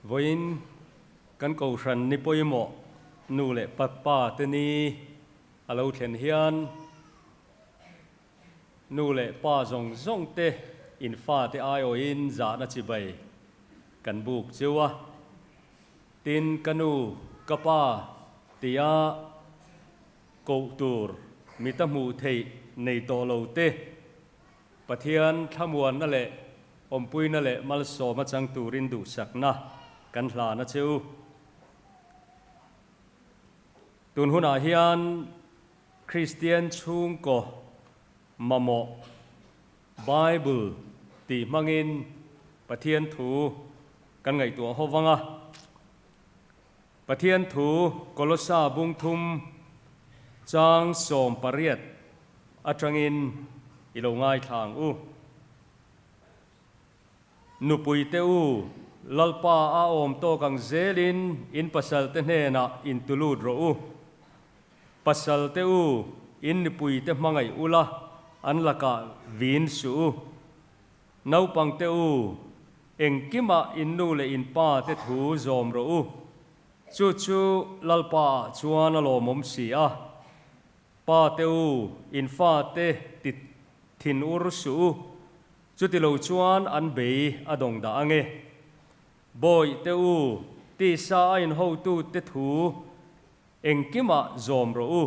Vawiin kan kohhran ni pawimawh nu leh pa te ni a lo thlen hian nu leh pa zawng zawng te in fate aiawhin zahna chibai kan buk cheu a. Tin, ka nu, ka pa tia koh tur mita hmuh theih nei tawh lo te, Pathian thlamuanna leh awmpuina leh malsawma chang turin duhsakna kan hlan a che u. Tun hunah hian Kristian chhungkaw mamawh Bible tih hmangin Pathian thu kan ngaihtuah ho vang a. Pathian thu Kolosa bungthum chang 18 atangin i lo ngaithla ang u. Nupui te u, Lalpa a awm tawk ang zelin in pasal te hnenah in tulut rawh u. Pasal te u, in nupui te hmangaih ula, an lakah vin suh u. Naupang te u, engkimah in nu leh in pa te thu zawm rawh u. Chu chu Lalpa ah chuan a lawmawm si a. Pa te u, in fa te ti thin ur suh u, chuti lo chuan an bei a dawng dah ange. Bawih te u, tisa a in hotu te thu engkimah zawm rawh u.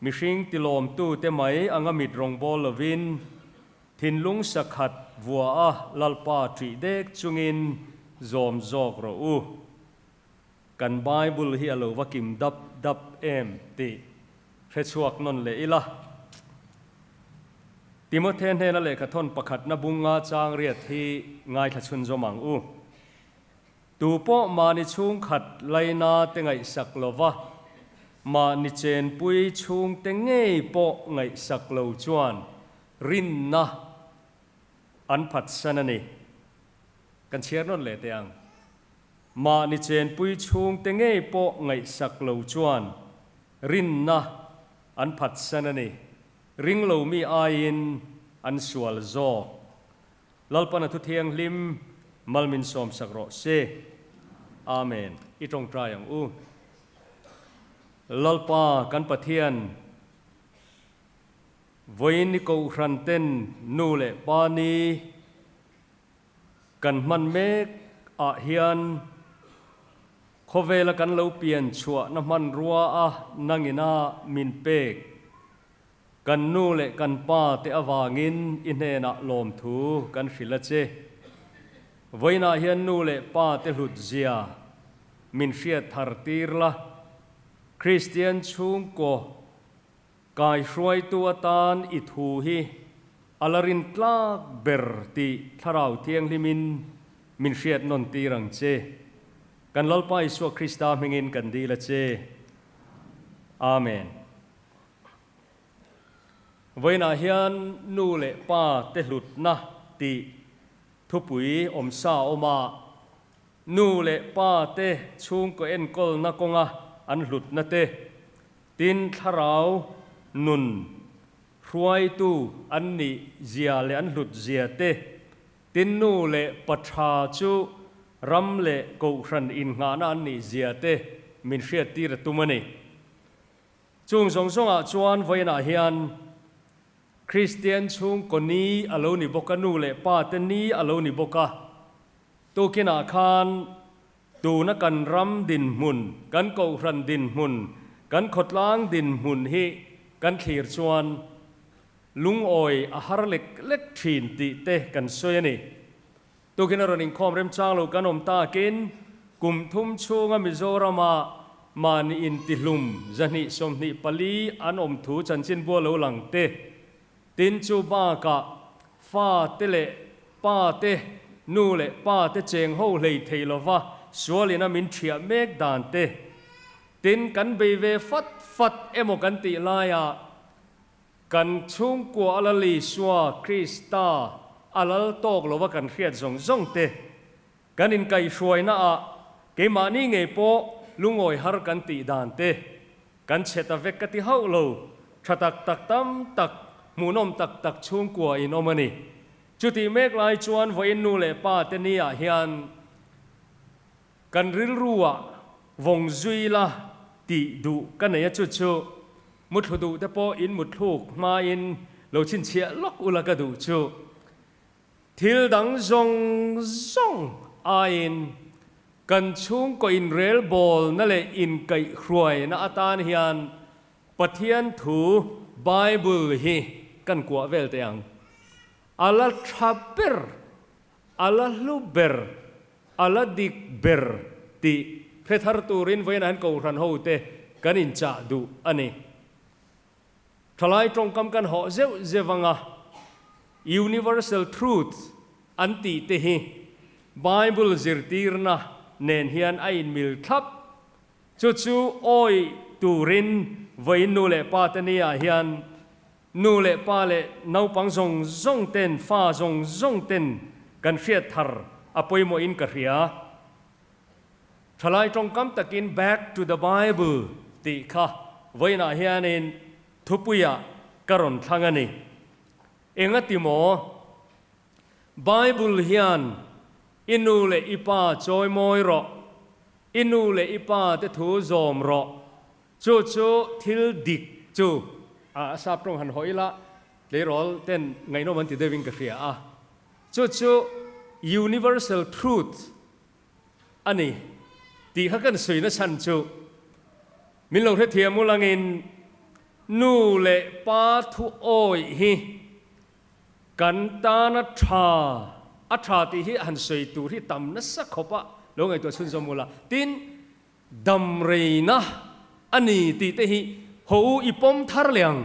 Mihring tilawmtu te mai anga mit rawngbâwl lovin, thinlung sakhat vua a Lalpa ṭih dek chungin zawm zawk rawh u. Kan Bible hi a lo va kim dap dap em tih hre chhuak nawn leh ila. Timothe hnena lehkhathawn pakhatna bunga chang riat hi ngaithla chhunzawm ang u. Tu pawh mahni chhungkhat laina te ngaihsak lova, mahni chenpui chhungte ngei pawh ngaihsak lo chuan rinna an phatsan a ni. Kan chhiar nawn leh teh ang. Mahni chenpui chhungte ngei pawh ngaihsak lo chuan rinna an phatsan a ni. Ring lo mi aiin an sual zawk. Lalpan a thu thianghlim mal min sawmsak rawh se. Amen. I tawngtai ang u. Lalpa kan Pathian, vawiin i kohhran ten nu leh pa ni kan hman mek ah hian khawvela kan lo pian chhuahna hmanrua a nangina min pek Kan nu leh kan pa te avangin i hnenah lawmthu kan hrilh a che. Vawiinah hian nu leh pa te hlut zia min hriat thar tir la, Kristian chhungkaw kaihruaitu atan i thu hi a la rin tlak ber tih Thlarau Thianghlimin min hriat nawn tir ang che. Kan Lalpa Isua Krista hmingin kan dil a che. Amen. Vawiinah hian nu leh pa te hlutna tih thupui awmsa a awm a, nu leh pa te chhungkaw enkawlna kawnga an hlutna te, tin thlarau nun hruaitu an nih zia leh an hlut zia te, tin nu leh pa tha chu ram leh kohhran innghahna an nih zia te min hriattir a tum a ni. Chung zawng zawngah chuan vawiinah hian Kristian chhungkaw ni a lo ni bawk a, nu leh pa te ni a lo ni bawk a. Tukinah khan tuna kan ram dinhmun, kan kohhran dinhmun, kan khawtlang dinhmun hi kan thlir chuan lungawi a har lek lek thin tih te kan sawi a ni. Tukin a rawn inkhawm remchang lo kan awm takin kum thum chhunga Mizorama mahni intihlum 224 an awm thu chanchinbua lo lang te, tin chu bakah fa te leh pa te, nu leh pa te cheng ho hlei thei lova sualin a min thiah mek dan te, tin kan bei ve fat fat emaw kan tih laiah Kan chhungkua a Lal Isua Krista a lal tawk lova kan hriat zawng zawng te, kan inkaihhruaina ah keimahni ngei pawh lungawi har kan tih dan te, kan chhe ta vek ka ti hauh lo, tha tak tak tam tak, hmuhnawm tak tak chhungkua in awm a ni. Chutih mek lai chuan vawiin nu leh pa te ni ah hian. Kan rilruah vawng zui la tih duh ka nei a, chu chu muthlu duh te pawh in mutthluk hmain lo chhinchhiah lawk ula ka duh chu. Thil dang zawng zawng aiin kan chhungkaw inrelbawlna leh inkaihhruaina atan hian Pathian thu Bible hi kan kuah vel teh ang. A la tha ber, a la hlu ber, a la dik ber tih hre thar turin vawiinah hian Kohhran hote kan inchah duh a ni. Thalai tawngkam kan hawh zeuh zeuh anga Universal Truth an tih te hi Bible zirtirna nen hian a inmil thlap. Chu chu awih turin vawiin nu leh pa te ni ah hian nu leh pa leh naupang zawng zawng ten fa zawng zawng ten kan hriat thar a pawimawhin ka hria. Thalai tawngkam takin Back to the Bible tih kha vawiinah hianin thupuiah ka rawn thlang a ni. Engati maw? Bible hian i nu leh i pa chawimawi rawh, i nu leh i pa te thu zawm rawh, chu chu thil dik chu a sap tawng han hawi ila tleirawl ten ngaihnawm an ti deuhin ka hria a, chu chu universal truth a ni tih kha kan sawi na chhan chu min lo hrethiam u langin nu leh pa thu awih hi kan tana tha a tha tih hi han sawi tur hi tam nasa khawp a lo ngaihtuah chhunzawm ula tin dam reina a ni tih te hi ho u i pawm thar leh ang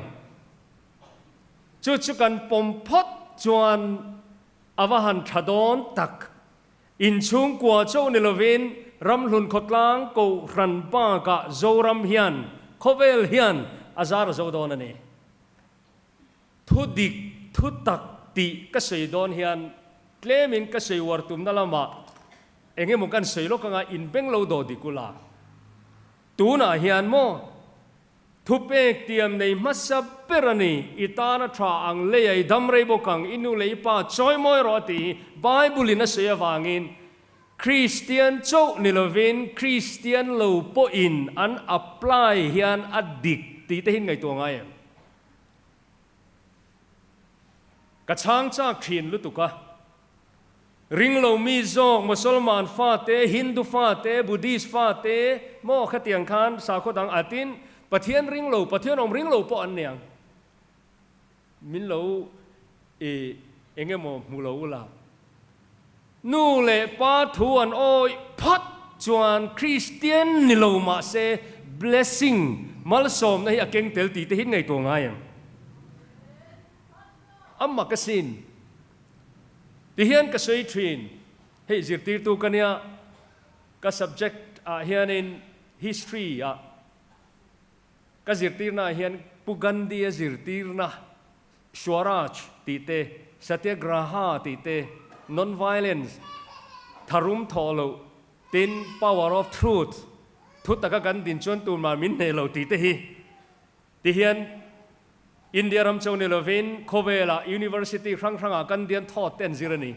chu chu kan pawm phawt chuan a va han tha dawn tak. Inchhungkua chauh ni lovin Ramhlun khawtlang Kohhran bakah Zoram hian khawvel hian a zar a zo dawn a ni. Thu dik, thu tak tih ka sawi dawn hian tlemin ka sawi uar tumna lamah eng emaw kan sawi lawk anga inbeng lo daw dik ula. Tunah hian maw Thupek tiam nei hmasa ber a ni, I tana tha ang lei a i dam rei bawk ang, i nu leh i pa chawi mawi rawh a tih hi Bible in a sawi avangin Kristian chauh ni lovin Kristian lo pawhin an apply hian a dik tih te hi ngaihtuah ngai em? Ka chhang chak thin lutuk a. Ringlo mi zawk, Mosolman fate, Hindu fate, Buddhist fate maw khatiang khan sakhaw dang atin Pathian ringlo, Pathian awm ringlo pawh an ni ang. Min lo i eng emaw hmu lo ula. Nu leh pa thu an awih phawt chuan Kristian ni lo mahse blessing, malsawmna hi a keng tel tih te hi ngaihtuah ngai em? A mak asin. Tihian ka sawi thin, hei zirtirtu ka nia, ka subject ah hianin history ah ka zirtirna ah hian Pu Gandhi a zirtirna Swaraj tih te, Satyagraha tih te, non-violence, tharum thawh loh, tin power of truth, thu taka kan din chuan tunmah min hneh lo tih te hi tihian India ram chauh ni lovin khawvelah University hrang hrangah kan dian thawt te an zir a ni.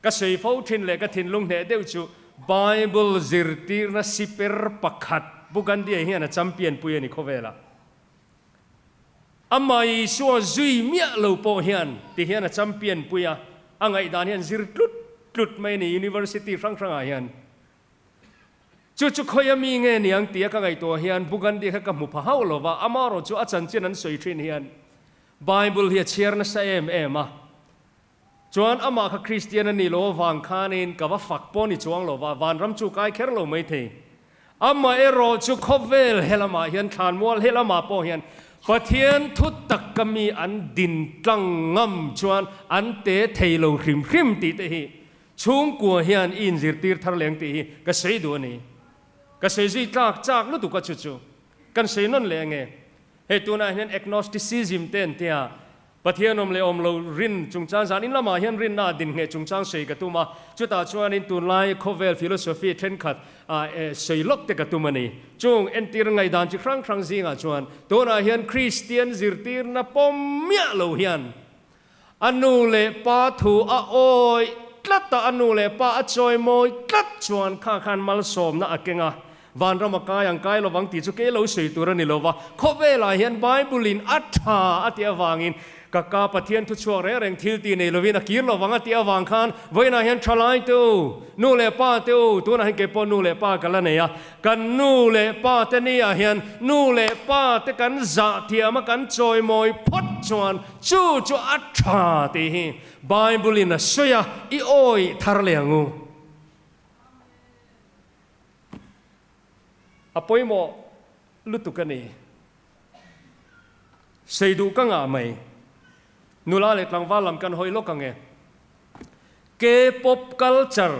Ka sawi fo thin leh ka thinlung hneh deuh chu Bible zirtirna siper pakhat Pu Gandhi-a hian a champion pui a ni khawvelah. Amah Isua zui miah lo pawh hian ti hian a champion pui a, a ngaihdan hian zir tlut tlut mai a ni University hrang hrangah hian. Chu chu khawi a mi nge niang tia ka ngaihtuah hian Pu Gandhi kha ka hmu pha hauh lo va, amaherawh chu a chanchin an sawi thin hian Bible hi a chhiar nasa em em a, chuan amah kha Kristian a nih loh avang khanin ka va fak pawh ni chuang lo va, vanram chu kai kher lo mai thei. Amaherawh chu khawvel he lamah hian thlanmual he lamah pawh hian Pathian thu taka mi an din tlang ngam chuan an te thei lo hrim hrim tih te hi Chhungkua hian i inzirtir thar leng tih hi ka sawi duh a ni. Ka sawi zui tlak chak lutuk a chu chu kan sawi nawn leh ange. Hei tunah hian agnosticism te an tia, Pathian awm leh awm lo rin chungchang zan in lamah hian rinna a din ngheh chungchang sawi ka tum a, chutah chuanin tunlai khawvel philosophy thenkhat sawi lawk te ka tum a ni. Chung entir ngaihdan chi hrang hrang zingah chuan tunah hian Kristian zirtirna pawm miah lo hian A nu leh pa thu a awih tlat a, a nu leh pa a chawimawi tlat chuan kha khan malsawmna a keng a, vanram a kai ang kai lovang tih chu kei lo sawi tur a ni lo va, khawvelah hian Bible-in a tha a tih avangin Ka ka Pathian thu chhuak reng reng thil tih nei lovin a kir lovang a tih avang khan vawiinah hian thalai te u, nu leh pa te u, tunah hian kei pawh nu leh pa ka la nei a, kan nu leh pa te niah hian nu leh pa te kan zah thiam a kan chawimawi phawt chuan chu chu a tha tih hi Bible in a sawi a, i awih thar leh ang u. A pawimawh lutuk a ni. Sei duh ka ngah mai. Nula leh tlangval lam kan hawi lawk ang e. K-pop culture,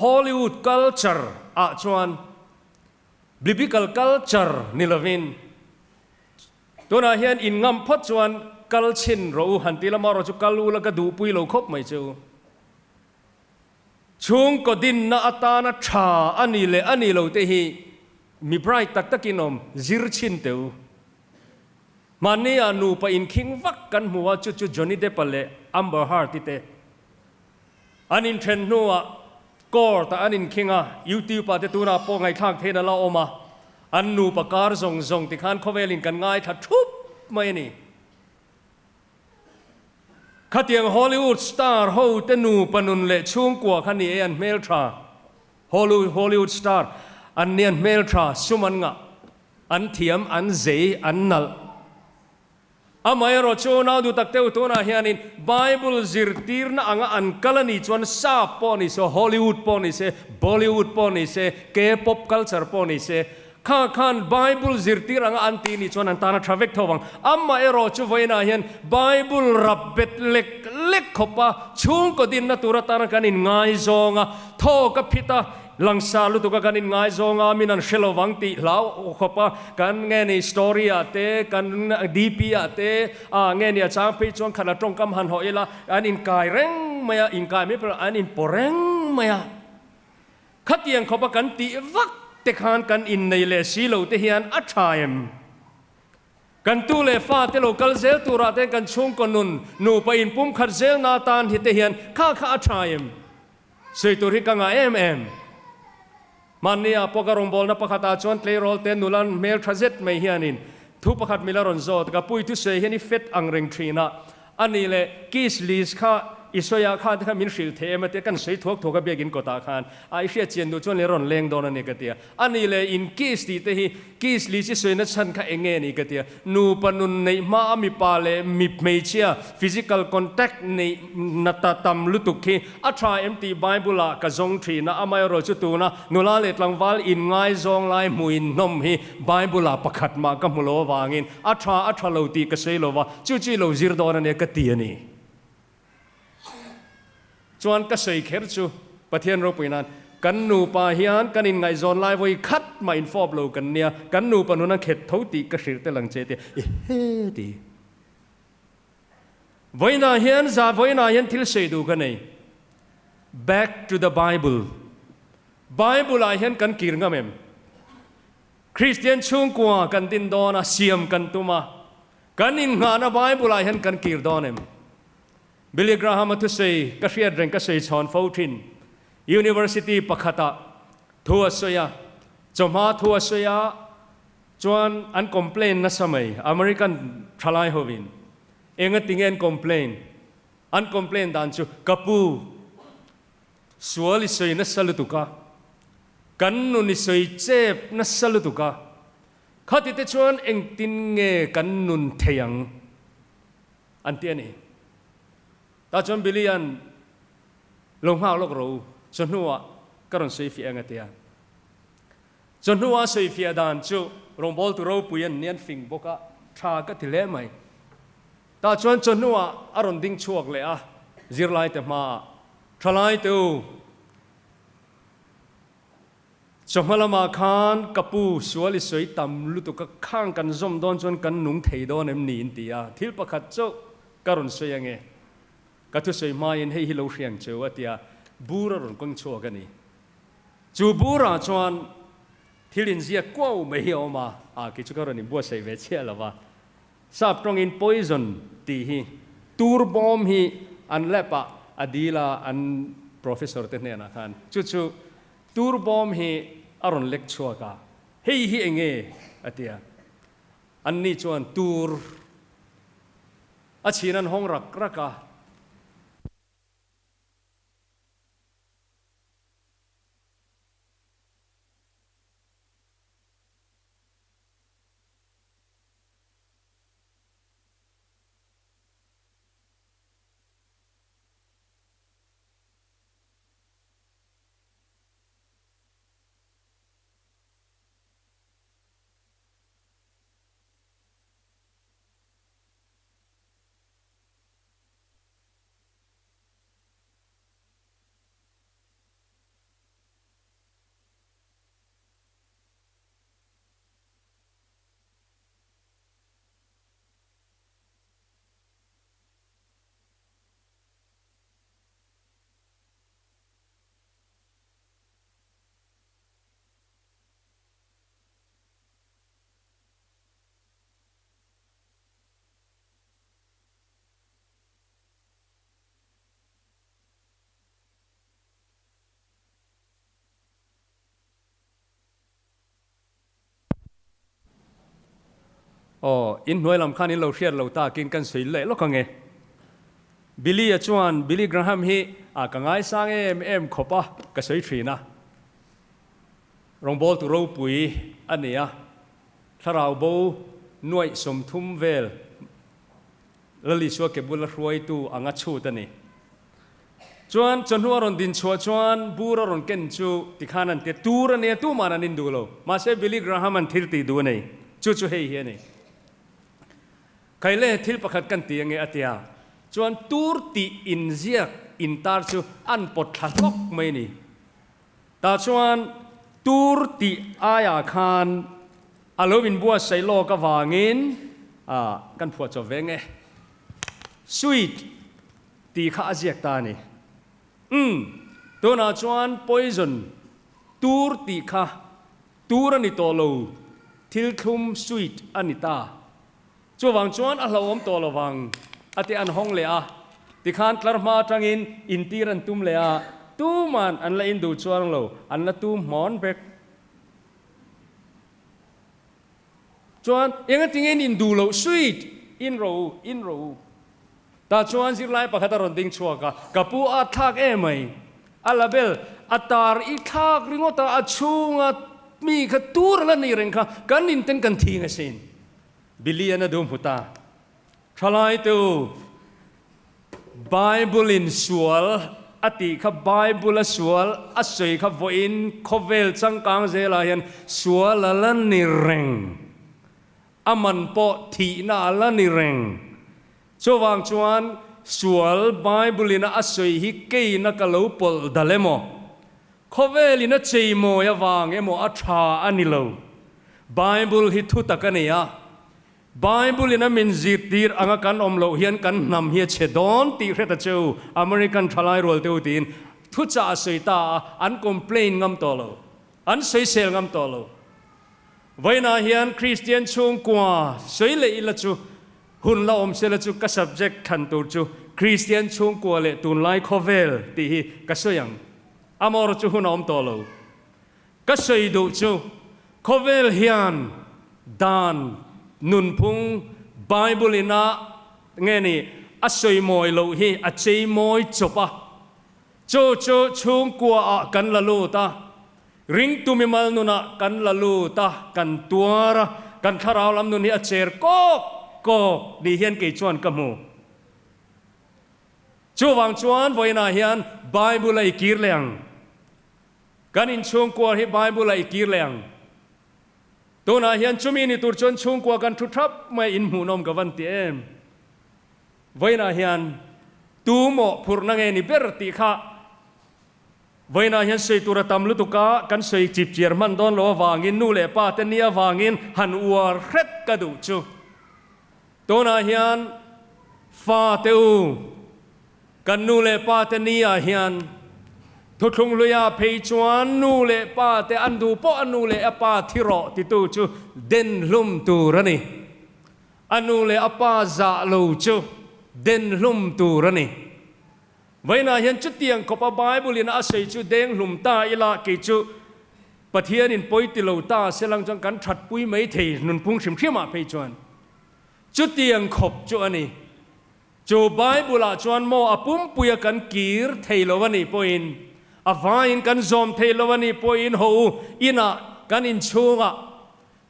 Hollywood culture ah chuan Biblical culture ni lovin tunah hian in ngam phawt chuan kal chhin rawh u han ti lama erawh chu kal ula ka duhpui lo khawp mai che u. Chhungkaw dinna atana tha a ni leh a ni lo te hi mi bright tak takin awm zir chhin teh u. Mahni ah nupa inkhing vak kan hmu a, chu chu Johnny Depp-a leh Amber Heard-i te an inthen hnuah court ah an inkhing a, YouTube ah te tunah pawh ngaihthlak thein a la awm a, an nupa kar zawng zawng tikhan khawvelin kan ngaithla thup mai a ni. Khatiang Hollywood star ho te nupa nun leh chhungkua kha ni e an hmeltha. Hollywood star an ni an hmeltha sum an ngah, an thiam, an zei, an nalh. Amaherawh chu nau duh tak teuh tunah hianin Bible zirtirna anga an kal a nih chuan sap pawh ni se, Hollywood pawh ni se, Bollywood pawh ni se, K-pop culture pawh ni se, Kha khan Bible zirtir anga an tih nih chuan an tan a tha vek tho vang. Amah erawh chu vawiinah hian Bible rap bet lek lek khawp a, chhungkaw dinna tur atana kan inngaizawng a, thawk a phit a, langsar lutuk a kan inngaizawng a, min an hre lo vang tih hlau khawp a, kan nge ni story ah te, kan DP ah te, ah nge ni a chang phei chuan khat a tawngkam han hawh ila, an inkai reng mai a, inkai mai pawh an inpaw reng mai a. Khatiang khawpa kan tih vak te khan kan innei leh si lo te hian a tha em? Kan tu leh fa te lo kal zel turah te kan chhungkaw nun nupa inpum khat zel na atan hi te hian kha kha a tha em? Sawi tur hi ka ngah em em. Hmanni ah pawh ka rawngbawlna pakhatah chuan tleirawl te nula hmel tha zet mai hianin thu pakhat mila rawn zawt ka pui thusawi hian i fet ang reng thin a, A nih leh kiss list kha i sawi ah khan te khan min hrilh thei em a tia kan sawi thuak thuak a biakin kawtah khan a i hriat chian duh chuan leh rawn leng dawn a ni ka tia. A nih leh in kiss tih te hi kiss list i sawi na chhan kha eng nge ni ka tia. Nupa nun neih hma a mipa leh mip hmeichhia physical contact neih na ta tam lutuk khi a tha em tih Bible ah ka zawng thin a, amaherawh chu tuna nula leh tlangval inngaizawng lai hmuin hnawm hi Bible ah pakhat mah ka hmu lo avangin A tha a tha lo tih ka sawi lo va, chu chu i lo zir dawn a nia ka ti a ni. Chuan ka sawi kher chu Pathian ropui nan kan nupa hian kan inngaihzawn lai vawi khat mah infawp lo kan nia, kan nupa nun a khet tho tih ka hrilh tel ang che tia i he ti. Vawiinah hian za vawiinah hian thil sawi duh ka nei. Back to the Bible. Bible ah hian kan kir ngam em? Kristian chhungkua kan din dawn a, siam kan tum a, kan innghahna Bible-ah hian kan kir dawn em? Billy Graham-a thusawi ka hriat reng ka sawi chhawn fo thin. University pakhatah thu a sawi a, chawhma thu a sawi a, chuan an complain nasa mai, American thalai hovin. Enga tinge an complain? An complain dan chu, Ka pu, Sual i sawi nasa lutuk a, kan nun i sawi chep nasa lutuk a, khati te chuan engtin nge kan nun thei ang? An ti a ni. Tah chuan Billy-a'n lo nghak lawk ro, chawhnuah ka rawn sawi fiah ang a ti a. Chawhnua sawi fiah dan chu rawngbawltu ropui an ni an fing bawk a, tha ka ti hle mai. Tah chuan chawhnuah a rawn ding chhuak leh a, zirlaite hmaah, Thalai te u, chawhma lamah khan ka pu sual i sawi tam lutuk a, khang kan zawm dawn chuan kan nung thei dawn em ni in ti a, thil pakhat chauh ka rawn sawi ange, ka thusawi hmain hei hi lo hriang cheu a ti a, bur a rawn kawng chhuak a ni. Chu burah chuan thil inziak kuau mai hi a awm a, a kei chu ka rawn inbuatsaih ve chiah lo va, Sap tawngin poison tih hi tur bawm hi an lap ah a dil a an Professor te hnenah khan chu chu tur bawm hi a rawn lek chhuak a, hei hi eng nge? a ti a. Anni chuan tur a chhin an hawng rak rak a. Aw, in hnuai lam khan in lo hriat lo takin kan sawi leh lawk ang e. Billy-a chuan Billy Graham hi a ka ngaisang em em khawp a, ka sawi thin a. Rawngbawltu ropui a ni a, thlarau bo nuaih 30 vel Lalisua ke bula hruaitu anga chhut a ni. Chuan chawhnu a rawn din chhuah chuan bur a rawn ken chu tikhan an ti tur a nia, tuman an induh lo. Mahse Billy Graham an thil tih duh a nei. Chu chu hei hi a ni. Khaile thil pakhat kan ti ange a tia. Chuan tur tih inziak intar chu an pawt thla hlawk mai a ni. Tah chuan tur tih aiah khan a lo inbuatsaih lawk avangin kan phuah chawp ve nge. Sweet tih kha a ziak ta a ni. Umm, tunah chuan poison tur tih kha tur a ni tawh lo, thil thlum sweet a ni ta. Chuvang chuan a hlauhawm tawh lo vang a ti an hawng leh a, tikhan tlar hma atangin intir an tum leh a, tuman an la induh chuang lo, an la tum hmawn vek. Chuan engatinge in induh loh sweet in ro u, in ro u. Tah chuan zirlai pakhat a rawn ding chhuak a, ka pu a thlak em mai. A label a tar i thlak ringawt a, a chhunga mi kha tur a la nih reng kha kan inten kan thing asin. Billion a duh hmu ta. Thalai te u, Bible in sual a tih kha Bible a sual a sawi kha vawiin khawvel changkang zelah hian sual a la ni reng. A man pawh thihna a la ni reng. Chuvang chuan sual Bible in a sawi hi keina ka lo pawlh dal emaw, khawvel in a cheimawi avang emaw a tha a ni lo. Bible hi thutak a ni a, Bible in a min zirtir anga kan awm loh hian kan hnam hi a chhe dawn tih hret a che u, American thalai rual te u tiin thuchah a sawi ta a, an complain ngam tawh lo, an sawisel ngam tawh lo. Vawiinah hian Kristian chhungkua sawi leh ila chu hun la awm sela chu ka subject thlan tur chu Kristian chhungkua leh tunlai khawvel tih hi ka sawi ang. Amaherawhchu chu hun a awm tawh lo. Ka sawi duh chu khawvel hian dan nunphung Bible in a nge ni a sawi mawi loh hi a chei mawi chawp a, chu chu chhungkua ah kan la lut a, ringtu mimal nunah kan la lut a, kan tuar a, kan thlarau lam nun hi a cher kawk kawk ni hian kei chuan ka hmu. Chuvang chuan vawiinah hian Bible a i kir leh ang. Kan inchhungkua hi Bible a i kir leh ang. Tunah hian chumi ni tur chuan chhungkua kan thu thap mai in hmuhnawm ka van ti em. Vawiinah hian tu maw phurhna nge ni ber tih kha vawiinah hian sawi tur a tam lutuk a, kan sawi chip chiar hman dawn lo avangin nu leh pa te nia avangin han uar hret ka duh chu. Tunah hian fa te u. Kan nu leh pa te ni ah hian thuthlung hluia phei chuan nu leh pa te an duh pawh a nu leh a pa thi rawh titu chu den hlum tur a ni. A nu leh a pa zah lo chu den hlum tur a ni. Vawiinah hian chutiang khawpa Bible in a sawi chu deng hlum ta ila kei chu Pathian in pawi ti lo ta se lang chuan kan that pui mai thei nunphung hrim hrim ah phei chuan chutiang khawp chu a ni. Chu Bible ah chuan maw a pumpui a kan kir thei lo a nih pawhin a vaiin kan zawm thei lo a nih pawhin ho u inah kan inchhungah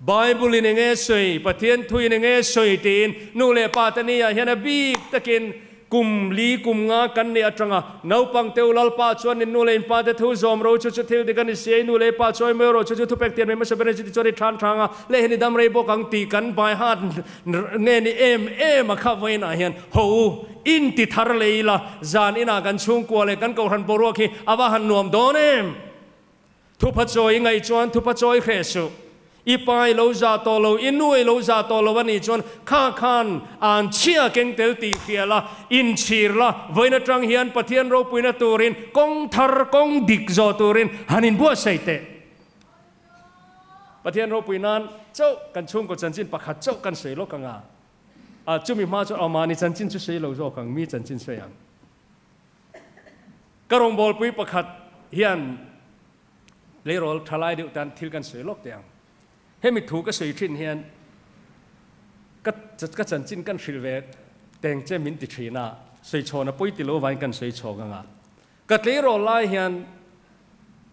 Bible in enge sawi, Pathian thu in enge sawi tiin nu leh pa te ni ah hian a bik takin kum li kum nga kan nih atanga naupang te u Lalpa chuan in nu leh in pa te thu zawm ro chu chu thil dik a ni si a, i nu leh i pa chawi mai rawh chu chu thupek tian mai hmasa ber a ni chu tichuan i than thang a leh hian i dam rei bawk ang tih kan bai hat nge ni em em a kha vawiin ah hian ho u in ti thar leh ila zan inah kan chhungkua leh kan kohhran boruak hi a va han nuam dawn em. Thupha chawi i ngaih chuan thupha chawi hreh suh. I pa i lo zah tawh lo, i nu i lo zah tawh lo a nih chuan kha khan an chhia keng tel tih hria la, inchhir la, vawiin atang hian Pathian ropuina turin kawng thar, kawng dik zawh turin han inbuatsaih teh. Pathian ropui nan chauh kan chhungkaw chanchin pakhat chauh kan sawi lawk ang a, a chumi hma chuan aw mahni chanchin chu sawi lo zawk ang, mi chanchin sawi ang. Ka rawngbawlpui pakhat hian tleirawl tha lai deuh tan thil kan sawi lawk teh ang. Hemi thu ka sawi thin hian ka ka chanchin kan hrilh ve teng che min ti thin a, sawi chhawn a pawi ti lo avangin kan sawi chhawk ang a. Ka tleirawl lai hian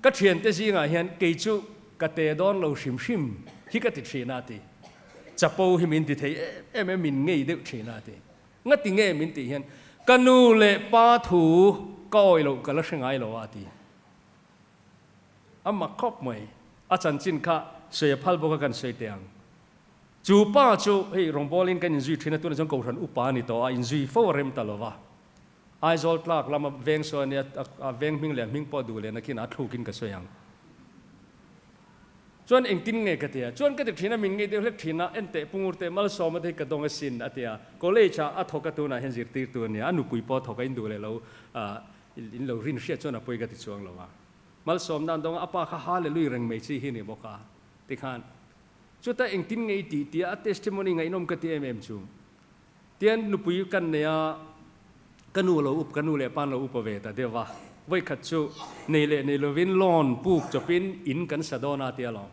ka thiante zingah hian kei chu ka te dawn lo hrim hrim hi ka ti thin a ti. Chapo hi min ti thei em em em min ngei deuh thin a ti. Ngati nge min tih hian ka nu leh pa thu ka awih loh ka la hre ngai lo a ti. A mak khawp mai. A chanchin kha sawi a phal bawk a kan sawi teh ang. Chu pa chu hei rawngbawlin kan inzui thin a tunah chuan Kohhran upa a ni tawh a, inzui fo a rem ta lo va. Aizawl tlak lama veng sawi a nia, a veng hming leh a hming pawh duh leh nakin a thlukin ka sawi ang. Chuan engtin nge ka ti a? Chuan ka ti thin a, min ngei deuh hlek thin a, enteh Pungur teh Malsawma te hi ka dawng asin a ti a, college ah a thawk a tunah hian zirtirtu a nia, a nupui pawh a thawk a, in duh leh lo in lo rin hriat chuan a pawi ka ti chuang lo a. Malsawmna an dawng a, a pa kha hallelui reng mai chi hi a ni bawk a tikhan chuta engtin nge i tih tia a testimony ngaihnawm ka ti em em chu. Tian nupui kan nei a, ka nu lo up, ka nu leh pa an lo upa ve ta deuh a. Vawikhat chu nei leh nei lovin loan puk chawpin in kan sa dawn a tia lawm.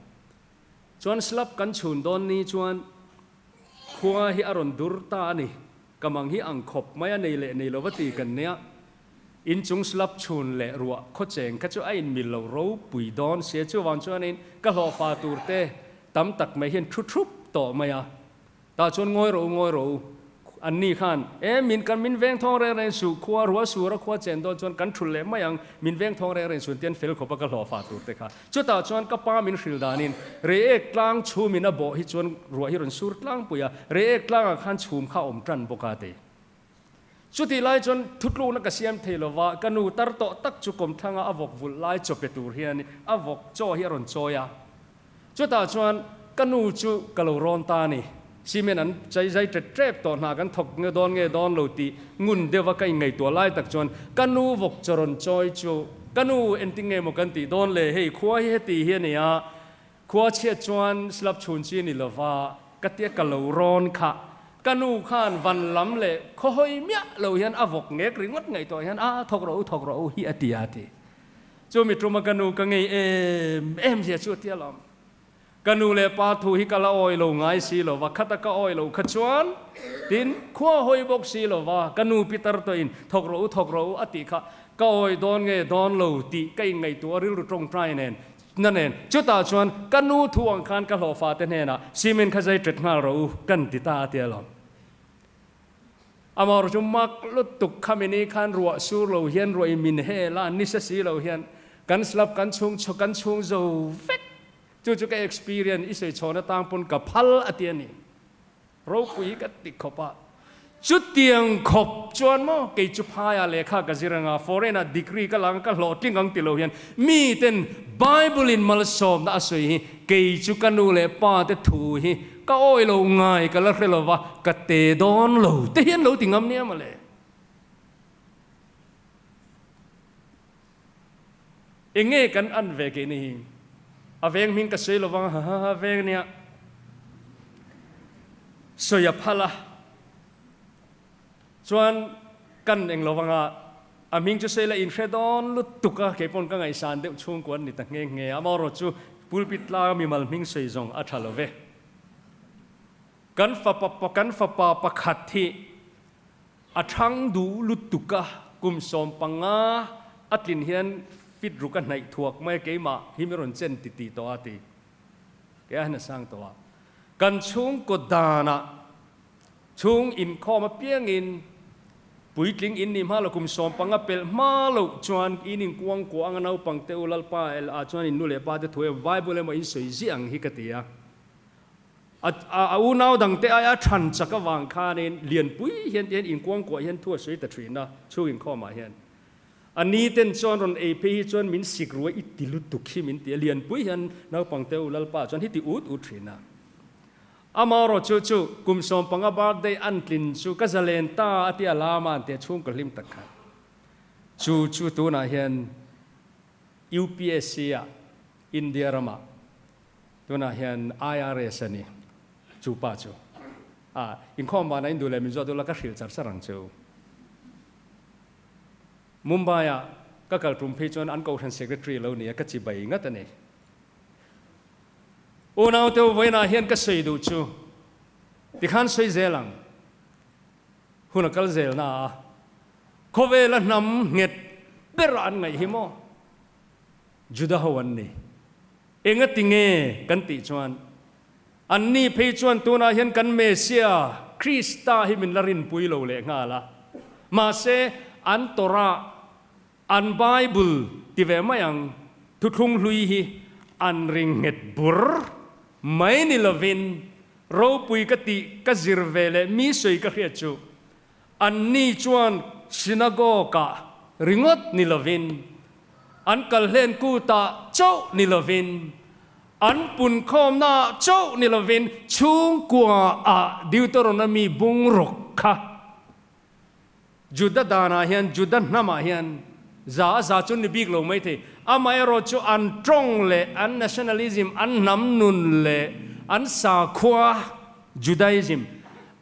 Chuan slab kan chhun dawn ni chuan khua hi a rawn dur ta a ni. Ka mang hi ang khawp mai a nei leh nei lova ti kan nia. Inchung slab chhun leh ruah khawcheng kha chu a inmil lo ropui dawn sia chuvang chuanin ka hlawhfa tur te tam tak mai hian thu thup tawh mai a. Tah chuan ngawi rawh u, ngawi rawh u. An ni khan, E, min kan min veng thawng reng reng suh, khua rual sur a khua chen dawn chuan kan thulh leh mai ang, min veng thawng reng reng suh tian fel khawp a ka hlawh fah tur te kha. Chutah chuan ka pa min hrilh danin, Reiek tlang chhum in a bawh hi chuan ruah hi rawn sur tlangpui a, Reiek tlangah khan chhum kha a awm tan bawk a ti. Chutih lai chuan thutlukna ka siam thei lo va, ka nu tar tawh tak chu kawmthlanga a vawk vulh lai chaw pe tur hian a vawk chaw hi a rawn chawi a. Chutah chuan ka nu chu ka lo rawn ta a ni. Cement an chai zai ṭet ṭep tawh hna kan thawk nge dawn nge dawn lo tih ngun deuha ka inngaihtuah lai tak chuan ka nu vawk chaw rawn chawi chu ka nu engtin nge maw kan tih dawn le, hei khua hi heti hi a ni a, khua chhiat chuan slab chhun chi a ni lo va ka tia ka lo rawn kha. Ka nu khan van lam leh khawhawi miah lo hian a vawk ngek ringawt ngaihtuah hian a thawk rawh u thawk rawh u hi a ti a ti. Chu mi tuma ka nu ka ngei em em zia chu a ti alawm. Ka nu leh pa thu hi ka la awi lo ngai si lo va, khata ka awi lo kha chuan tin khua hawi bawk si lo va, ka nu Peter tawhin thawk rawh u thawk rawh u a tih kha ka awi dawn nge dawn lo tih ka inngaihtuah rilru tawngtai nen na nen chutah chuan ka nu thu ang khan ka hlawhfa te hnenah cement kha zai ṭet nghal rawh u kan ti ta a ti alawm. Amah erawh chu mak lutuk khami ni khan ruah sur lo hian ruah in min hel a, nisa si lo hian kan slab kan chhung kan chhung zo vek. Chu chu ka experience i sawi chhawn atang pawn ka phal a ti a ni. Ropui hi ka ti khawp a. Chutiang khawp chuan maw kei chu phaiah lehkha ka zir anga foreign ah degree ka la anga ka hlawhtling ang ti lo hian miten Bible in malsawmna a sawi hi kei chu ka nu leh pa te thu hi Ka awi lo ngai ka la hre lo va, ka te dawn lo te hian lo ti ngam nia mawle. Enge kan an ve ke ni hi? A veng hming ka sawi lo vang ha ha ha veng nia. Sawi a phal a. Chuan kan eng lo vanga. A hming chu sawi la inhre dawn lutuk a, kei pawn ka ngaihsan deuh chhungkua an ni ta nghe nghe a, amaherawhchu pulpit tlanga mimal hming sawi zawng a tha lo ve. Kan fapa kan fapa pakhat hi a thang duh lutuk a, kum 15 a tlin hian fit ruk a hnaih thuak mai a, keimah hi mi rawn chen ti tih tawh a ti. Kei a han a sang tawh a. Kan chhungkaw danah Chhung inkhawm apiangin puitling in nih hma lo kum 15 pelh hma loh chuan in inkuang kuah anga naupang te u Lalpa LA chuan in nu leh pa te thu emaw Bible emaw in sawi ziah ang hi ka ti a. A a unau dang te aia than chak avang khanin lianpui hian ti hian inkuang kuah hian thu a sawi ta thin a chhung inkhawmah hian. A ni ten chuan rawn ei phei hi chuan min sik ruai i ti lutuk hi min ti a lianpui hian naupang te u Lalpa chuan hi ti ut ut thin a. Amaherawh chu chu kum 15 birthday an tlin chu ka zalen ta a tia lama an tia chhung ka hlim tak khan chu chu tunah hian UPSC ah India ramah tunah hian IRS a ni chu pa chu a inkhawm vanah in duh leh min zawt ula ka hrilh char char ang chu. Mumbai ah ka kal tum phei chuan an kohhran secretary lo nia ka chibai ngat a ni. Unaute u vawiinah hian ka sawi duh chu tikhan sawi zel ang. Hun a kal zel na a, khawvela hnam nghet ber an ngaih hi maw? Juda ho an ni. Enga ti nge kan tih chuan anni phei chuan tunah hian kan Messiah Krista hi min la rinpui lo leh nghal a. Mahse an Torah An Bible ti ve mai ang, thuthlung hlui hi an ring nghet bur mai ni lovin ropui ka tih ka zir ve leh mi sawi ka hriat chu anni chuan synagogue-ah ringawt ni lovin an kal hlen kutah chauh ni lovin an punkhawmnaah chauh ni lovin chhungkuaah Deuteronomy bungruk kha Juda danah hian, Juda hnamah hian za a za chu ni bik lo mai thei. Amaherawh chu an tawng leh an nationalism, an hnam nun leh an sakhua, Judaism,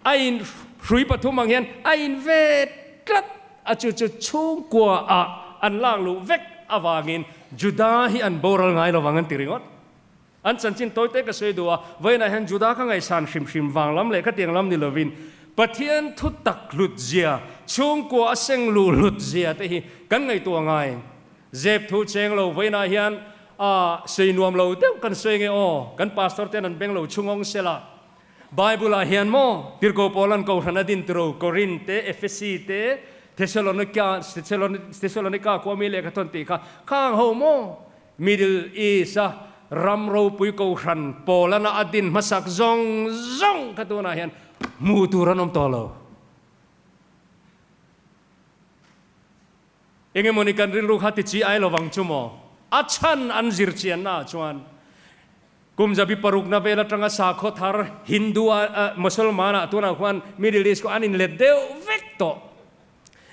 a in hrui pathum ang hian a in ve tlat a, chu chu chhungkua ah an lak luh vek avangin Juda hi an boral ngai lovang an ti ringawt. An chanchin tawite ka sawi duh a, vawiinah hian Juda ka ngaihsan hrim hrim vang lam leh khatiang lam ni lovin Pathian thu tak hlut zia, chhungkua a seng luh hlut zia te hi kan ngaihtuah ngai. Zep thu cheng lo vawiinah hian a sawi nuam lo deuh kan sawi nge aw, kan pastor ten an beng lo chhungawng sela. Bible ah hian maw Tirhkoh Paula'n Kohhran a din tiro Korin te, Efesi te, Thessalonika, Thessalonika khua mi lehkha thawn tih kha khang ho maw Middle East-a ram ropui kohhran pawlana a din hmasak zawng zawng kha tunah hian hmuh tur an awm tawh lo. Engemawni kan rilru kha ti chi ai lovang chu maw? A chhan an zir chiannaah chuan kum 600na vel atanga sakhaw thar Hindu-a Mosolman-ah tunah khuan Middle East khaw an inlet deuh vek tawh.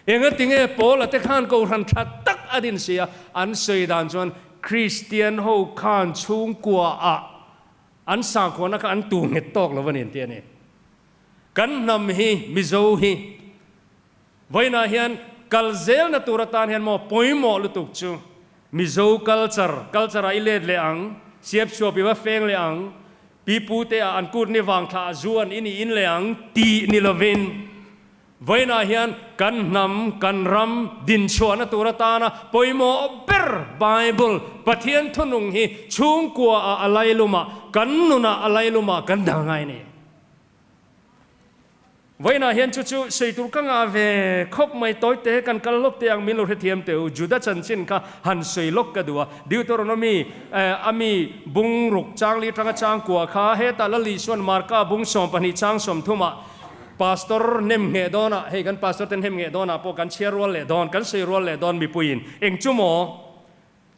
Engatinge Paula te khan kohhran tha tak a din si a, an sawi dan chuan Kristian ho khan chhungkua ah an sakhuana kha an tu nghet tawk lo a ni an ti a ni. Kan hnam hi Mizo hi vawiinah hian kal zelna tur atan hian maw pawimawh lutuk chu Mizo culture, culture ah i let leh ang, siapsuap i va feng leh ang, pipu te ah an kut ni vang thla ah zu an in i in leh ang tih ni lovin, Vawiinah hian kan hnam, kan ram dinchhuahna tur atana pawimawh ber Bible, Pathian thunung hi chhungkuaah a lailumah, kan nunah a lailumah kan dal ngai a ni. Vawiinah hian chu chu sawi tur ka ngah ve khawp mai, tawite kan kal lawk teh ang min lo hrethiam teh u, Juda chanchin kha han sawi lawk ka duh a, Deuteronomy a mi bung ruk chang li atanga chang kua kha hetah Lal Isua'n Marka bung 12 chang 30 ah Pastor nem ngheh dawnah, hei kan pastor te nem ngheh dawnah pawh kan chhiar rual leh dawn, kan sawi rual leh dawn mipuiin eng chu maw?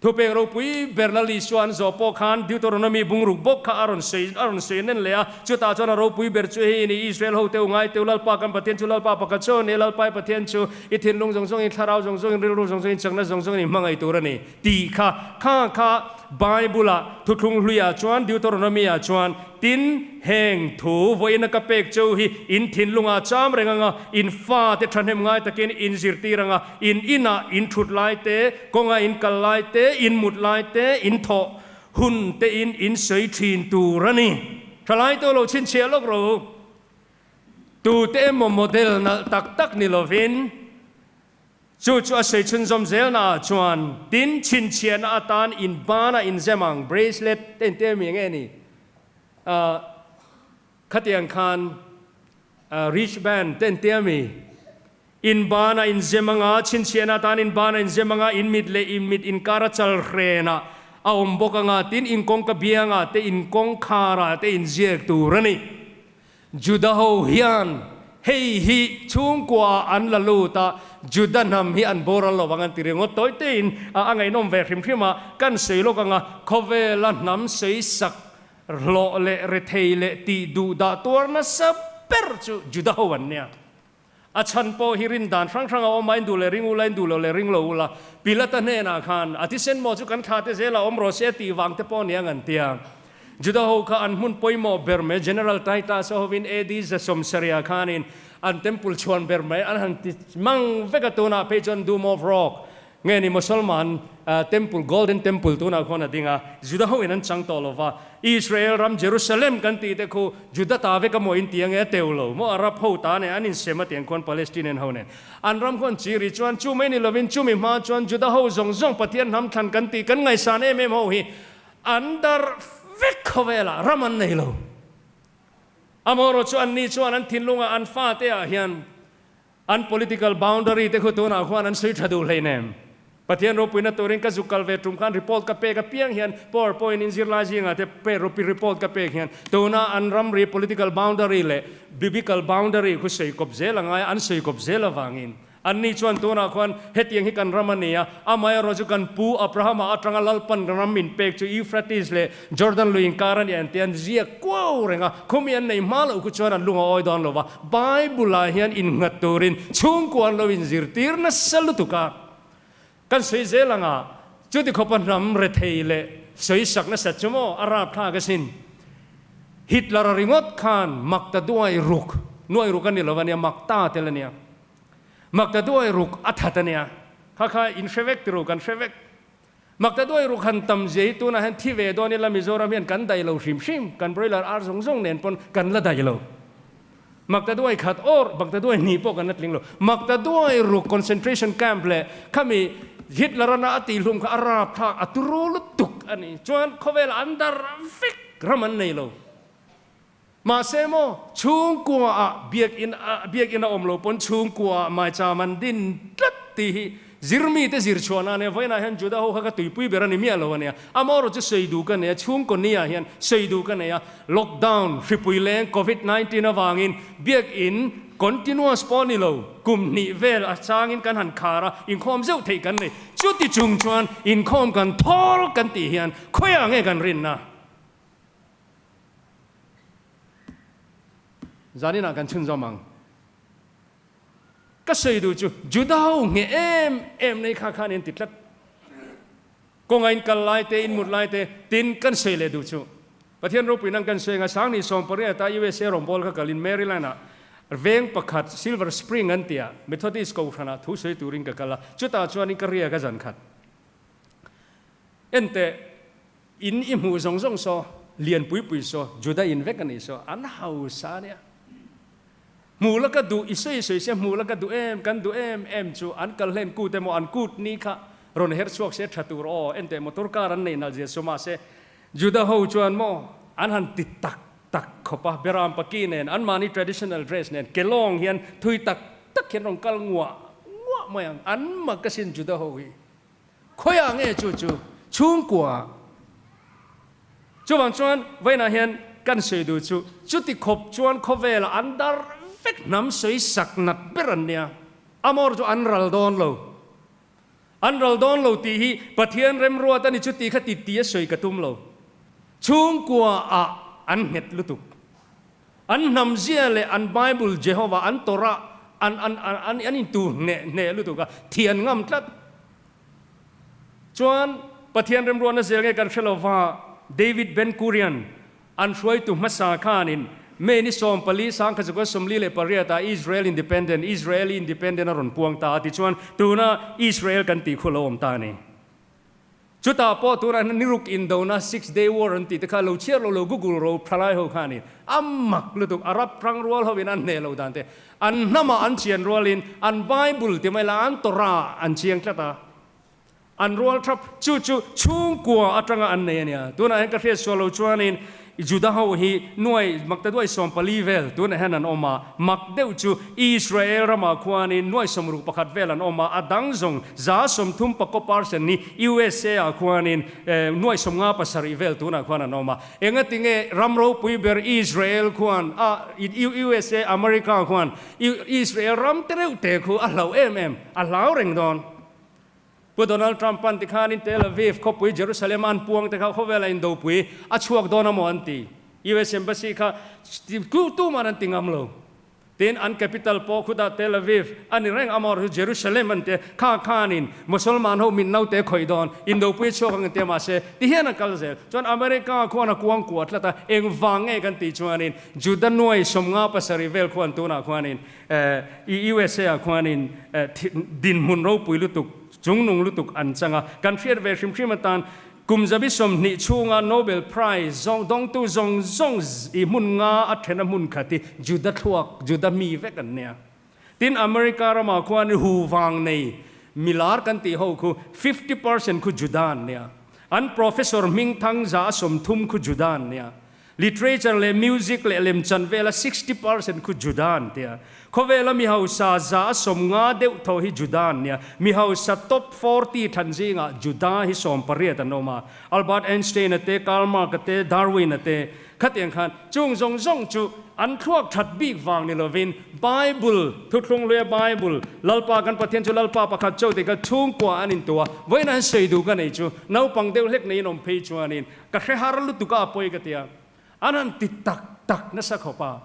Thupeng ropui ber Lal Isua an zawh pawh khan Deuteronomy bungruk bawk kha a rawn sawi a rawn sawi nen leh a, chutah chuan a ropui ber chu hei ni Israel hote u ngai teu Lalpa kan Pathian chu Lalpa pakhat chu a ni, Lalpa i Pathian chu i thinlung zawng zawngin, thlarau zawng zawngin, rilru zawng zawngin, chakna zawng zawngin i hmangaih tur a ni tih kha kha kha. Bible-ah, Thuthlung Hluiah chuan, Deuteronomy-ah chuan, Tin, heng thu vawiina ka pek cheu hi in thinlungah cham reng anga, in fate thahnem ngai takin in zirtir anga, in inah in thut lai te, kawnga in kal lai te, in mut lai te, in thawh hun tein in sawi thin tur a ni. Thalai te lo chhinchhiah lawk rawh u. Tute emaw model nalh tak tak ni lovin, Chu chu a sawi chhunzawm zelnaah chuan tin chhinchhiahna atan in bana inzem ang, bracelet te inti emi nge ni? Ahh khatiang khan wristband te inti emi? In bana inzem anga, chhinchhiahna atan in bana inzem anga, in mit leh in mit inkar a chal hrenah a awm bawk anga, tin in kawngka biangah te in kawngkharah te inziak tur a ni. Juda ho hian hei hi chhungkua ah an la lut a, Juda hnam hi an boral lo vang an ti ringawt tawi tein a ngaihnawm ve hrim hrim a, kan sawi lawk anga khawvela hnam sawi sak hlawh leh rethei leh tih duh dah tuar nasa ber chu Juda ho an nia. A chhan pawh hi rin dan hrang hrang a awm a, in duh leh ring ula, in duh lo leh ring lo ula. Pilata hnenah khan a thisen maw chu kan thla te zel a awm rawh se a tih vang te pawh nia ngan tia. Juda ho kha an hmun pawimawh ber mai General Titus a hovin AD 170 khanin an temple chhuan ber mai an han ti mang vek a, tunah phei chuan Dome of Rock Nge ni Mosolman Temple, Golden Temple tunah khuan a ding a, Juda ho in an chang tawh lo va, Israel ram Jerusalem kan tih te khu Juda ta vek a maw in ti ange a teu lo maw, Arab ho ta nen an insem a tiang khuan Palestinian ho nen an ram khuan chi ri chuan chu mai ni lovin chumi hma chuan Juda ho zawng zawng Pathian hnam thlan kan tih kan ngaihsan em em ho hi an darh vek khawvelah ram an nei lo. Amaherawhchu chu anni chuan an thinlungah an fate ah hian An political boundary te khu tunah khuan an sawi tha duh hleinem. Pathian ropuina turin ka zuk kal ve tum khan report ka pek apiang hian power point in zirlai zingah te pe rupi report ka pek hian tuna an ramri political boundary leh biblical boundary khu sawi kawp zel a ngai a, an sawi kawp zel avangin anni chuan tunah khuan hetiang hi kan ram a ni a, amaherawhchu chu kan pu Abrahama atanga Lalpan ram min pek chu Euphrates leh Jordan lui inkar a ni an ti an ziak kuau reng a, khumi an nei hma loh khu chuan an lung a awi dawn lo va, Bible-ah hian innghat turin chhungkua an lo inzirtir nasa lutuk a, kan sawi zel ang a, chuti khawpa hnam rethei leh sawi sak nasat chu maw a rapthlak asin. Hitler-a ringawt khan mak ta duai ruk, nuai ruk a ni lo a nia, mak ta tel a nia. Mak ta duai ruk a that a nia. Kha kha in hre vek tiro, kan hre vek. Maktaduai ruk han tam zia hi tunah hian thi ve dawn ila Mizoram hian kan daih lo hrim hrim, kan broiler ar zawng zawng nen pawn kan la daih lo. Maktaduai khat or Maktaduai hnih pawh kan la tling lo. Maktaduai ruk concentration camp leh khami Hitler ana a tihhlum kha a rapthlak a turu lutuk a ni. Chuan khawvelah an dar vek ram an nei lo. Mahse maw chhungkua ah biakinn ah biakinn a awm lo pawn chhungkua ah maicham an din tlat tih hi zirmi te zir chhuahna a nia. Vawiinah hian Juda ho kha ka tuipui ber a ni miah lo a nia. Amaherawhchu chu sawi duh ka nei a, chhungkaw ni ah hian sawi duh ka nei a. Lockdown, hripui leng, Covid 19 avangin biakinn continuous pawh a ni lo, kum hnih vel a changin kan han khar a, inkhawm zeuh theih kan nei. Chuti chung chuan inkhawm kan thawl kan tih hian khawiah nge kan rinna? Zaninah kan chhunzawm ang. Ka sawi duh chu Juda ho ngheh em em nei kha khan in ti tlat. Kawnga in kal lai te, in mut lai te tin kan sawi leh duh chu. Pathian ropui nang kan sawi anga Sangni 18 ata USA rawngbâwl kha kalin Maryland ah veng pakhat Silver Spring an tia Methodist kohhranah thu sawi turin ka kal a, chutah chuanin ka riak a zan khat. Enteh. In i hmuh zawng zawng saw, lian pui pui saw, Juda in vek a nih saw, an hausa a nia. Hmuh la ka duh, i sawi sawi sia hmuh la ka duh em, kan duh em em chu an kal hlen kut emaw an kut ni kha rawn her chhuak se tha tur aw, enteh motor car an nei nalh zia chu mahse Juda ho chuan maw an han ti tak tak khawp a, Beram paki nen anmahni traditional dress nen kelawng hian thui tak tak hian rawn kal nguah nguah mai ang, an mak asin Juda ho hi. Khawiah nge chu chu chhungkua? Chuvang chuan vawiinah hian kan sawi duh chu chuti khawp chuan khawvelah an dar vek hnam sawi sak nat ber an nia. Amor chu an ral dawn lo. An ral dawn lo tih hi Pathian remruat a ni chu tih kha ti ti a sawi ka tum lo. Chhungkua ah an nghet lutuk. An hnam zia leh an Bible Jehovah an Torah an an an an intu hneh hneh lutuk a, thian ngam tlat. Chuan. Pathian remruatna zel nge kan hre lo va, David Ben Gurion an hruaitu hmasa khanin May ni 14 1948 ah Israel Independent, Israeli Independent a rawn puang ta a, tichuan tuna Israel kan tih khu lo awm ta a ni. Chutah pawh tunah hian niruk indona, Six Day War an tih te kha lo chhiar lo lo Google ro thalai ho kha a ni. A mak lutuk, Arab hrang rual ho in an hneh lo dan te, an hnamah an chian rualin an Bible ti mai la an Torah an chiang tlat a, an rual thap. Chu chu chhungkua atanga an nei a nia. Tunah hian ka hriat sual lo chuanin Juda ho hi nuai mak ta duai 14 vel tunah hian an awm a, mak deuh chu Israel ramah khuanin nuai 61 vel an awm a, a dang zawng 30% percent hi USA ah khuanin nuai 57 vel tunah khuan an awm a. Engati nge ram ropui ber Israel khuan a USA America khuan Israel ram te reuh te khu a hlauh em em, a hlau reng dawn. Pu Donald Trump an tikhanin Tel Aviv khawpui Jerusalem a an puang te kha khawvela indopui a chhuak dawn a maw an ti. US Embassy kha tuman an ti ngam lo. Tin, an capital pawh khutah Tel Aviv a ni reng amaw chu Jerusalem an ti a, kha khanin Mosolman ho min naute khawih dawn, indopui a chhuak ang an ti a mahse tihian a kal zel. Chuan America khuan a kuang kuah tlat a, engvang nge kan tih chuanin Juda nuai 57 vel khuan tunah khuanin USA ah khuanin dinhmun ropui lutuk, chungnung lutuk an chang a. Kan hriat ve hrim hrim atan kum zabi 20 chhunga Nobel Prize zawng dawngtu zawng zawng i hmun nga a then a hmun khat hi Juda thluak, Juda mi vek an nia. Tin, America ramah khuanin hu vang nei milar kan tih ho khu 50% khu Juda an nia. An professor hmingthang 30% khu Juda an nia. Literature leh music leh lemchan vela 60% khu Juda an tia. Khawvela mi hausa 150 deuh tho hi Juda an nia. Mi hausa top 40 than zingah Juda hi 18 an awm a. Albert Einstein a te, Karl Marx a te, Darwin a te khatiang khan chung zawng zawng chu an thluak that bik vang ni lovin Bible, Thuthlung Hluia Bible, Lalpa kan Pathian chu Lalpa pakhat chauh tih kha chhungkua an intu a. Vawiin an sawi duh ka nei chu naupang deuh hlek neiin awm phei chuanin Ka hre har lutuk a pawi ka tia. An han ti tak tak nasa khawp a.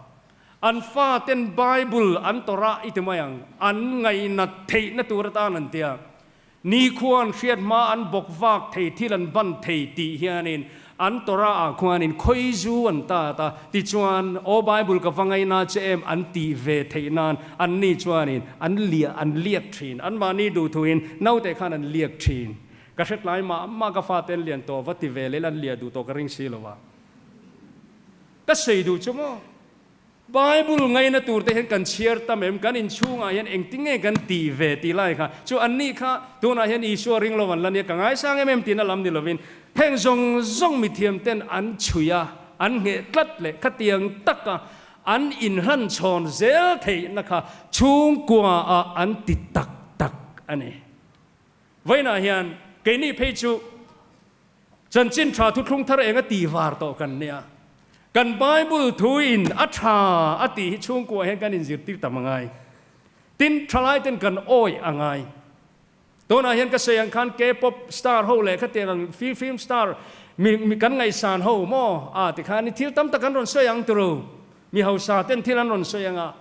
An faten Bible an tawrh a i ti mai ang, an ngainat theihna tur atan an tia. Nikhua an hriat hma an bawk vak thei thil an ban thei tih hianin an tawrh a ah khuanin khawizu an tat a, tichuan aw Bible ka va ngaina che em an tih ve theih nan anni chuanin an liah an liak thin. Anmahni duhthuin naute khan an liak thin. Ka hre tlai mah mah ka fate an lian tawh va ti ve leh an liah duh tawh ka ring si lo a. Ka sawi duh chu maw? Bible ngaina tur te hian kan chhiar tam em? Kan inchhungah hian engtin nge kan tih ve tih lai kha chu anni kha tunah hian Isua ring lo an la nia ka ngaisang em em tiin a lam ni lovin heng zawng zawng mithiam ten an chhui a, an ngheh tlat leh khatiang taka an inhlanchhawn zel theihna kha chhungkua ah an ti tak tak a ni. Vawiinah hian keini phei chu chanchin tha thuthlung thar eng a ti var tawh kan nia. Kan Bible thu in a tha a tih hi chhungkua hian kan inzirtir tam a ngai. Tin, thalai ten kan awih a ngai. Tunah hian ka sawi ang khan K-pop star ho leh khatiang ang film star mi kan ngaihsan ho maw a tikhan thil tam tak an rawn sawi ang turu. Mi hausa ten thil an rawn sawi ang a.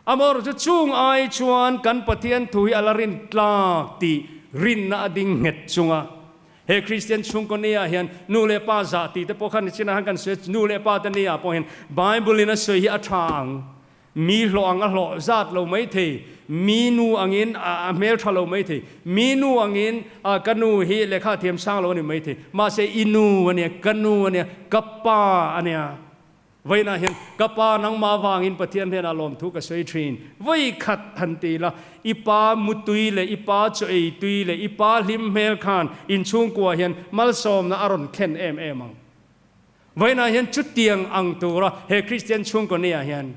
Amaherawh chu chung ai chuan kan Pathian thu hi a la rin tlak tih rinna a ding nghet chunga he Kristian chhungkaw nia hian nu leh pa zah tih te pawh kha nichinah khan kan sawi a, nu leh pa te nia pawh hian Bible in a sawi hi a tha ang, mi hlawh ang a hlawh zat lo mai thei, mi nu angin a hmel tha lo mai thei, mi nu angin ka nu hi lehkha thiam sang lo a ni mai thei, mahse i nu a nia, ka nu a nia, ka pa a nia. Vawiinah hian, Ka pa nangmah avangin Pathian hnenah lawmthu ka sawi thin. Vawi khat han ti la, i pa mutui leh i pa chaw ei tui leh i pa hlim hmel khan inchhungkua hian malsawmna a rawn thlen em em ang. Vawiinah hian chutiang ang tura he Kristian chhungkaw nia hian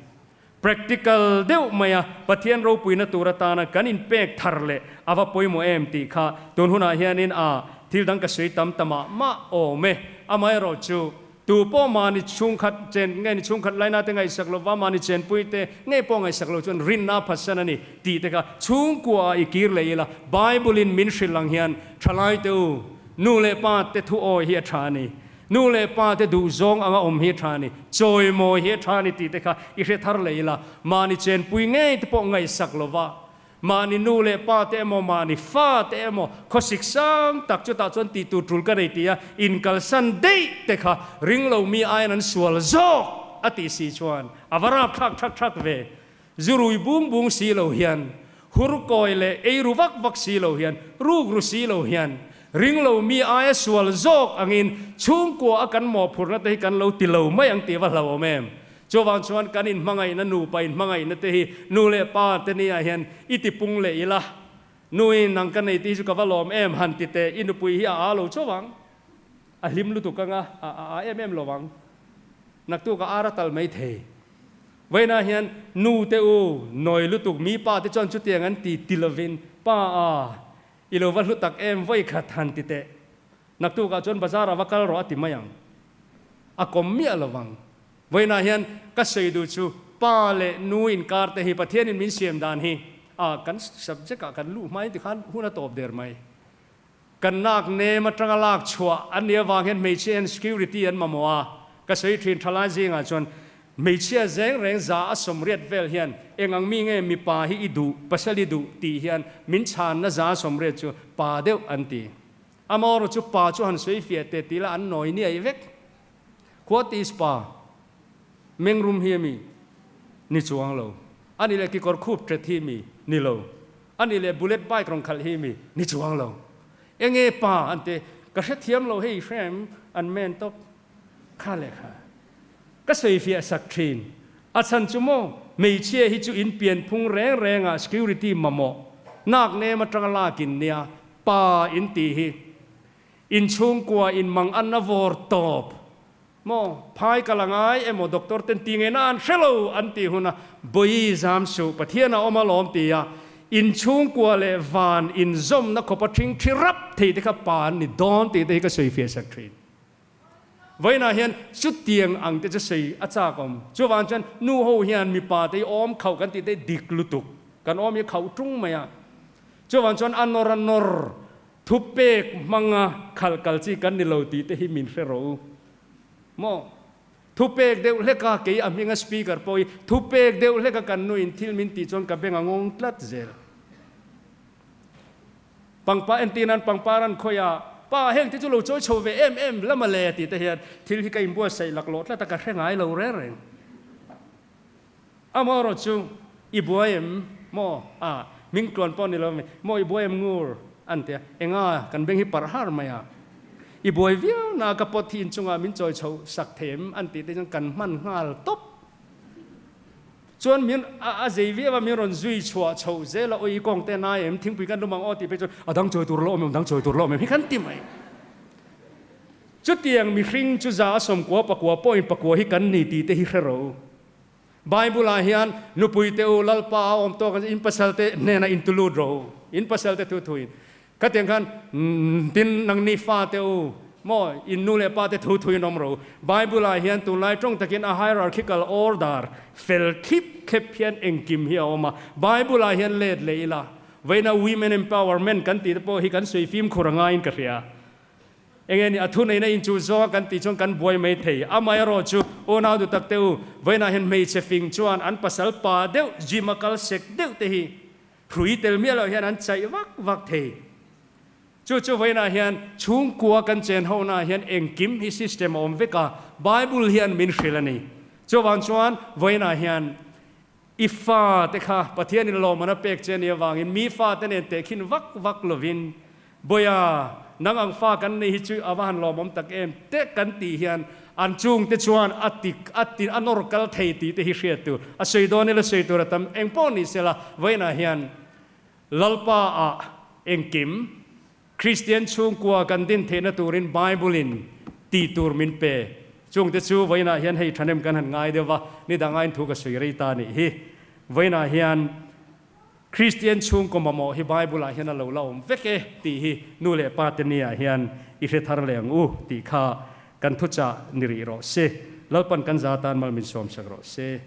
practical deuh maia Pathian ropuina tur atana kan inpek thar leh a va pawimawh em tih kha tun hunah hianin a thil dang ka sawi tam ta mah mah awm e. Amaherawh chu Tu pawh mahni chhungkhat chen nge ni chhungkhat laina te ngaihsak lova mahni chenpui te ngei pawh ngaihsak lo chuan rinna phatsan a ni tih te kha chhungkua ah i kir leh ila Bible in min hrilh ang hian thalai te u nu leh pa te thu awi hi a tha a ni nu leh pa te duhzawng anga awm hi a tha a ni chawimawi hi a tha a ni tih te kha i hre thar leh ila mahni chenpui ngei te pawh ngaihsak lova. Mahni nu leh pa te emaw, mahni fa te emaw khawsik sang tak chutah chuan tih tur tul ka nei ti a, inkalsan daih te kha ringlo mi aiin an sual zawk a tih si chuan a va rapthlak thak thak ve. Zu rui bung bung si lo hian, hur kawi leh ei ru vak vak si lo hian, ruk ru si lo hian, ringlo mi aia sual zawk angin chhungkua a kan mawhphurhna te hi kan lo ti lo mai ang tih va hlauhawm em? Chuvang chuan kan inhmangaihna nupa inhmangaihna te hi nu leh pa te nia hian i ti pung leh ila, Nuin nang ka nei tih hi chu ka va lawm em han ti teh, i nupui hi a aa lo chauh ang, a hlim lutuk anga a aa em em lo ang, naktuk a ar a tal mai thei. Vawiinah hian nu te u nawi lutuk mi pa te chuan chutiang an ti ti lovin pa a i lo va hlu tak em vawi khat han ti teh. Naktukah chuan bazar ah va kal rawh a ti mai ang. A kawm miah lovang. Vawiinah hian ka sawi duh chu pa leh nu inkar te hi Pathianin min siam dan hi a kan subject ah kan luh hmain tikhan hun a tawp der mai. Kan nak nem atanga lak chhuah an nih avang hian hmeichhia hian security an mamawh a, ka sawi thin thalai zingah chuan hmeichhia zeng reng za a 80 vel hian eng ang mi nge mipa hi i duh, pasal i duh tih hian min chhanna za a 80 chu pa deuh an ti. Amaherawh chu pa chu han sawi fiah teh tih lah an nawi niaih vek. What is pa? Mengrum hi a mi? Ni chuang lo. A nih leh kekawr khup ṭet hi mi? Ni lo. A nih leh bullet bike rawn khalh hi mi? Ni chuang lo. Enge pa an ti? Ka hrethiam lo hei hrem an men tawp. Kha leh kha. Ka sawifiah sak thin. A chhan chu maw, hmeichhia hi chu in pianphung reng rengah security mamawh nak nem atanga lakin nia pa in tih hi. Inchhungkua in mang an a vawr tawp. Maw, phai ka la ngai emaw doctor ten ti nge na an hre lo an tih huna Bawi zam suh Pathian a awm alawm ti a inchhungkua leh van inzawmna khawpa ṭhing ṭhi rap thei te kha pa an ni dawn tih te hi ka sawi fiah sak ṭhin. Vawiinah hian chutiang ang te chu sawi a chak awm. Chuvang chuan nu ho hian mipa te hi awm khauh kan tih te hi dik lutuk. Kan awm hi khauh ṭung mai a. Chuvang chuan a nawr a nawr Thupek hmanga khalh kal chi kan ni lo tih te hi min hre rawh u. Maw? Thupek deuh hleka kei a hminga speaker pawh hi thupek deuh hleka kan nuin thil min tih chuan ka beng a ngawng tlat zel. Pangpar entir nan pangpar an khawih a, pa heng te chu lo chawi chho ve em em lama le tih te hian thil hi ka inbuatsaih laklawh tlat a ka hre ngai lo reng reng. Amaherawh chu i buai em maw? A, hming tluan pawh ni lo mai. Maw i buai em ngur? An ti a. Enga, kan beng hi parh har mai a. I buai viau na ka pawt hi inchungah min chawi chho sak thei em? An tih te chuan kan hman nghal tawp. Chuan min a zei viau a, min rawn zui chhuah chhoh zel a, awi i kawng te nai em? Thingpui kan lum ang aw tih phei chuan a dang chawi tur lo awm em, dang chawi tur lo awm em hi kan ti mai. Chutiang mihring chu za a 90 pakua pawhin pakua hi kan ni tih te hi hre rawh u. Bible-ah hian nupui te u, Lalpa a awm tawk in pasal te hnenah in tulut rawh u, in pasal te thu thuin. Khatiang khan tin nangni fa te u, maw, in nu leh pa te thu thuin awm rawh u. Bible-ah hian tunlai tawng takin a hierarchical order fel thlip thlep hian engkim hi a awm a. Bible-ah hian let leh ila, vawiina women empowerment kan tih te pawh hi kan sawi fimkhur a ngaiin ka hria. Enge ni a thuneihna inchuh zawnga kan tih chuan kan buai mai thei. Amaherawh chu unau duh tak te u, vawiinah hian hmeichhe fing chuan an pasal pa deuh, gym a kal sek deuh te hi hrui tel miah loh hian an chaih vak vak thei. Chu chu vawiinah hian chhungkua kan chen honaah hian engkim hi system a awm vek a, Bible hian min hrilh a ni. Chuvang chuan vawiinah hian I fate kha Pathianin lawmman a pek che a nih avangin mi fate nen tehkhin vak vak lovin, Bawiha, nang ang fa kan nei hi chu a va han lawmawm tak em? te kan tih hian an chungte chuan a tik a ti a nawr kal thei tih te hi hriat tur a sawi dawn ila sawi tur a tam eng pawh ni sela vawiinah hian Lalpa ah engkim Kristian chhungkua kan din theihna turin Bible-in tih tur min pe. Chungte chu vawiinah hian hei thahnem kan han ngai deuh va, ni dang aiin thu ka sawi rei ta nih hi. Vawiinah hian Kristian chhungkaw mamawh hi Bible-ah hian a lo la awm vek e tih hi nu leh pa te niah hian i hre thar leh ang u tih kha kan thuchah ni rih rawh se. Lalpan kan za tan mal min sawmsak rawh se.